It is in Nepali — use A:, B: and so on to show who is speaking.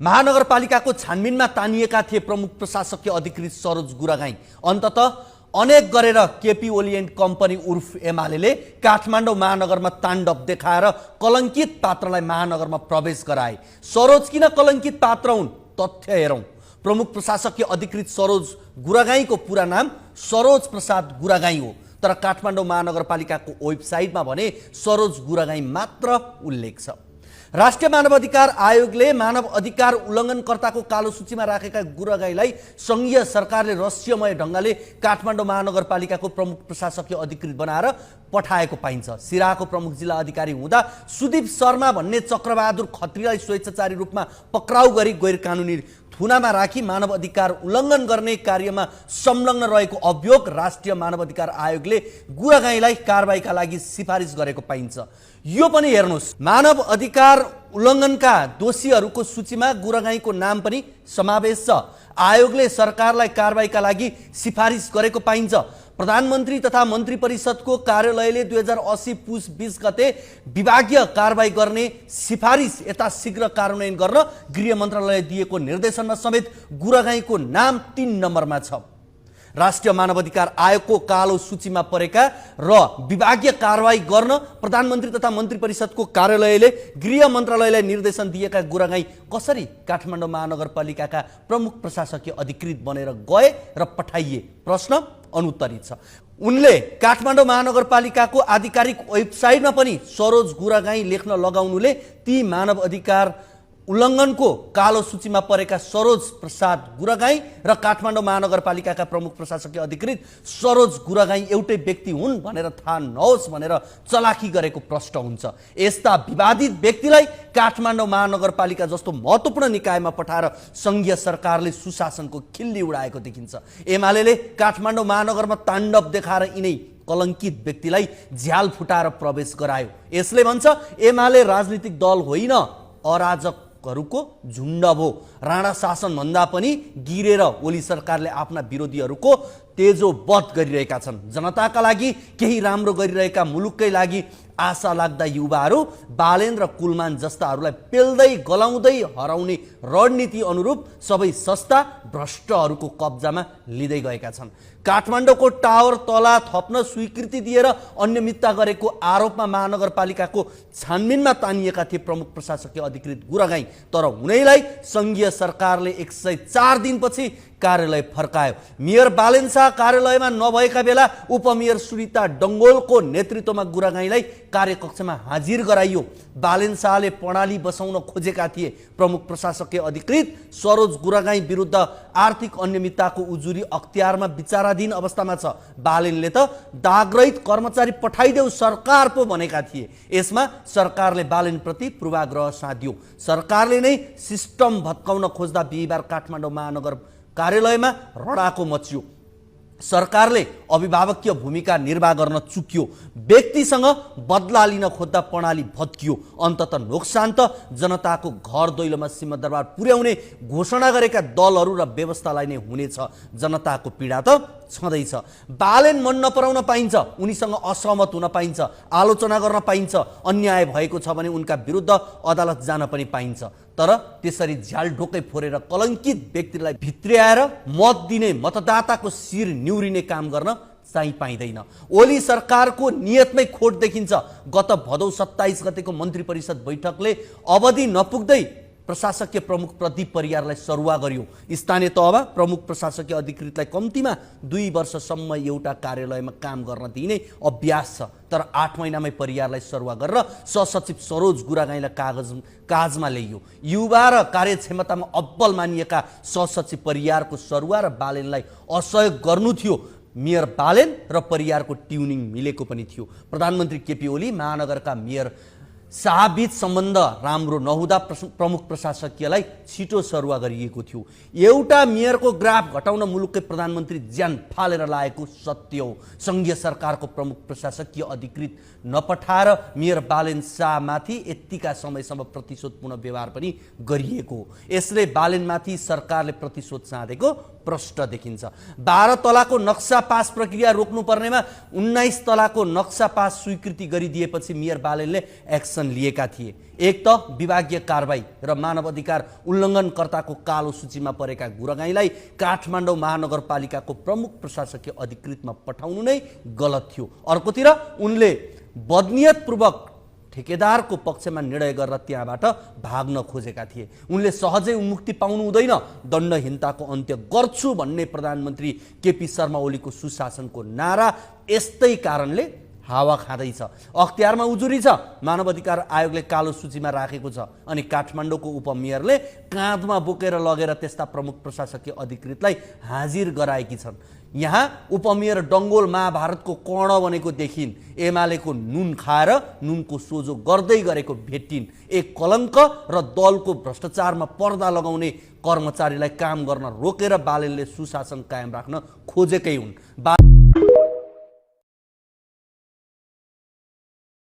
A: महानगरपालिकाको छानबिनमा तानिएका थिए प्रमुख प्रशासकीय अधिकृत सरोज गुरागाई। अन्ततः अनेक गरेर केपी ओली एन्ड कम्पनी उर्फ एमाले काठमाडौँ महानगरमा ताण्डव देखाएर कलङ्कित पात्रलाई महानगरमा प्रवेश गराए। सरोज किन कलङ्कित पात्र हुन्? तथ्य हेरौं। प्रमुख प्रशासकीय अधिकृत सरोज गुरागाईको पूरा नाम सरोज प्रसाद गुरागाई हो, तर काठमाडौँ महानगरपालिकाको वेबसाइटमा भने सरोज गुरागाई मात्र उल्लेख छ। राष्ट्रिय मानव अधिकार आयोगले मानव अधिकार उल्लङ्घनकर्ताको कालो सूचीमा राखेका गुरागाईलाई संघीय सरकारले रहस्यमय ढङ्गले काठमाडौँ महानगरपालिकाको प्रमुख प्रशासकीय अधिकृत बनाएर पठाएको पाइन्छ। सिराहाको प्रमुख जिल्ला अधिकारी हुँदा सुदीप शर्मा भन्ने चक्रबहादुर खत्रीलाई स्वेच्छाचारी रूपमा पक्राउ गरी गैर कानुनी थुनामा राखी मानव अधिकार उल्लङ्घन गर्ने कार्यमा संलग्न रहेको अभियोग राष्ट्रिय मानव अधिकार आयोगले गुरागाईलाई कारबाहीका लागि सिफारिस गरेको पाइन्छ। यो पनि हेर्नुहोस्, मानव अधिकार उल्लङ्घनका दोषीहरूको सूचीमा गुरागाईको नाम पनि समावेश छ। आयोगले सरकारलाई कारबाहीका लागि सिफारिस गरेको पाइन्छ। प्रधानमन्त्री तथा मन्त्री परिषदको कार्यालयले 2080 पुस 20 गते विभागीय कारबाही गर्ने सिफारिस यथाशीघ्र कार्यान्वयन गर्न गृह मन्त्रालयले दिएको निर्देशनमा समेत गुरागाईको नाम 3 नम्बरमा छ। राष्ट्रिय मानवाधिकार आयोगको कालो सूचीमा परेका र विभागीय कारबाही गर्न प्रधानमन्त्री तथा मन्त्री परिषदको कार्यालयले गृह मन्त्रालयलाई निर्देशन दिएका गुरागाई कसरी काठमाडौँ महानगरपालिकाका प्रमुख प्रशासकीय अधिकृत बनेर गए र पठाइए? प्रश्न अनुत्तरित छ। उनले काठमाडौँ महानगरपालिकाको आधिकारिक वेबसाइटमा पनि सरोज गुरागाई लेख्न लगाउनुले ती मानव अधिकार उल्लङ्घनको कालो सूचीमा परेका सरोज प्रसाद गुरागाई र काठमाडौँ महानगरपालिकाका प्रमुख प्रशासकीय अधिकृत सरोज गुरागाई एउटै व्यक्ति हुन् भनेर थाहा नहोस् भनेर चलाखी गरेको प्रश्न हुन्छ। यस्ता विवादित व्यक्तिलाई काठमाडौँ महानगरपालिका जस्तो महत्त्वपूर्ण निकायमा पठाएर संघीय सरकारले सुशासनको खिल्ली उडाएको देखिन्छ। एमाले काठमाडौँ महानगरमा ताण्डव देखाएर यिनै कलङ्कित व्यक्तिलाई झ्याल फुटाएर प्रवेश गरायो। यसले भन्छ एमाले राजनीतिक दल होइन, अराजकहरूको झुण्ड भो। राणा शासन भन्दा पनि गिरेर ओली सरकारले आफ्ना विरोधीहरूको तेजो वध गरिरहेका छन्। जनताका लागि केही राम्रो गरिरहेका मुलुककै लागि आशा लाग्दा युवाहरू बालेन र कुलमान जस्ताहरूलाई पेल्दै गलाउँदै हराउने रणनीति अनुरूप सबै सस्ता भ्रष्टहरूको कब्जामा लिँदै गएका छन्। काठमाडौँको टावर तला थप्न स्वीकृति दिएर अनियमितता गरेको आरोपमा महानगरपालिकाको छानबिनमा तानिएका थिए प्रमुख प्रशासकीय अधिकृत गुरागाई, तर उनैलाई संघीय सरकारले 104 दिनपछि कार्यालय फर्कायो। मेयर बालेन शाह कार्यालयमा नभएका बेला उपमेयर सुनिता डङ्गोलको नेतृत्वमा गुरागाईलाई कार्यकक्षमा हाजिर गराइयो। बालेन शाहले प्रणाली बसाउन खोजेका थिए। प्रमुख प्रशासकीय अधिकृत सरोज गुरागाई विरुद्ध आर्थिक अनियमितताको उजुरी अख्तियारमा विचाराधीन अवस्थामा छ। बालेनले त दागरहित कर्मचारी पठाइदेऊ सरकार पो भनेका थिए। यसमा सरकारले बालेनप्रति पूर्वाग्रह साध्यो। सरकारले नै सिस्टम भत्काउन खोज्दा बिहिबार काठमाडौँ महानगर कार्यालयमा रडाको मच्यो। सरकारले अभिभावकीय भूमिका निर्वाह गर्न चुक्यो। व्यक्तिसँग बदला लिन खोज्दा प्रणाली भत्कियो। अन्ततः नोक्सान त जनताको घर दैलोमा सिंहदरबार पुर्याउने घोषणा गरेका दलहरू र व्यवस्थालाई नै हुनेछ। जनताको पीडा त छँदैछ। बालेन मन नपराउन पाइन्छ, उनीसँग असहमत हुन पाइन्छ, आलोचना गर्न पाइन्छ, अन्याय भएको छ भने उनका विरुद्ध अदालत जान पनि पाइन्छ। तर त्यसरी झ्याल ढोकै फोरेर कलङ्कित व्यक्तिलाई भित्र्याएर मत दिने मतदाताको शिर निउरिने काम गर्न चाहिँ पाइँदैन। ओली सरकारको नियतमै खोट देखिन्छ। गत भदौ 27 गतेको मन्त्री परिषद बैठकले अवधि नपुग्दै प्रशासकीय प्रमुख प्रदीप परियारलाई सरुवा गर्यो। स्थानीय तहमा प्रमुख प्रशासकीय अधिकृतलाई कम्तीमा 2 वर्षसम्म एउटा कार्यालयमा काम गर्न दिइने अभ्यास छ, तर 8 महिनामै परियारलाई सरुवा गरेर सहसचिव सरोज गुरागाईलाई कागजमा ल्याइयो। युवा र कार्यक्षमतामा अब्बल मानिएका सहसचिव परियारको सरुवा र बालेनलाई असहयोग गर्नु थियो। मेयर बालेन र परियारको ट्युनिङ मिलेको पनि थियो। प्रधानमन्त्री केपी ओली महानगरका मेयर शाहबीच सम्बन्ध राम्रो नहुँदा प्रमुख प्रशासकीयलाई छिटो सरुवा गरिएको थियो। एउटा मेयरको ग्राफ घटाउन मुलुककै प्रधानमन्त्री ज्यान फालेर लागेको सत्य हो। संघीय सरकारको प्रमुख प्रशासकीय अधिकृत नपठाएर मेयर बालेन शाहमाथि यतिका समयसम्म प्रतिशोधपूर्ण व्यवहार पनि गरिएको हो। यसले बालेनमाथि सरकारले प्रतिशोध चाहेको प्रष्ट देखिन्छ। 12 तलाको नक्सा पास प्रक्रिया रोक्नुपर्नेमा 19 तलाको नक्सा पास स्वीकृति गरिदिएपछि मेयर बालेनले एक्सन एक्सन लिएका थिए। एक त विभागीय कारबाही र मानव अधिकार उल्लङ्घनकर्ताको कालो सूचीमा परेका गुरागाईँलाई काठमाडौँ महानगरपालिकाको प्रमुख प्रशासकीय अधिकृतमा पठाउनु नै गलत थियो। अर्कोतिर उनले बदनियतपूर्वक ठेकेदारको पक्षमा निर्णय गरेर त्यहाँबाट भाग्न खोजेका थिए। उनले सहजै मुक्ति पाउनु हुँदैन, दण्डहीनताको अन्त्य गर्छु भन्ने प्रधानमन्त्री केपी शर्मा ओलीको सुशासनको नारा यस्तै कारणले हावा खाँदैछ। अख्तियारमा उजुरी छ, मानव अधिकार आयोगले कालो सूचीमा राखेको छ, अनि काठमाडौँको उपमेयरले काँधमा बोकेर लगेर त्यस्ता प्रमुख प्रशासकीय अधिकृतलाई हाजिर गराएकी छन्। यहाँ उपमेयर डङ्गोल महाभारतको कर्ण बनेको देखिन्, एमालेको नुन खाएर नुनको सोझो गर्दै गरेको भेटिन्। एक कलङ्क र दलको भ्रष्टाचारमा पर्दा लगाउने कर्मचारीलाई काम गर्न रोकेर बालेनले सुशासन कायम राख्न खोजेकै हुन्।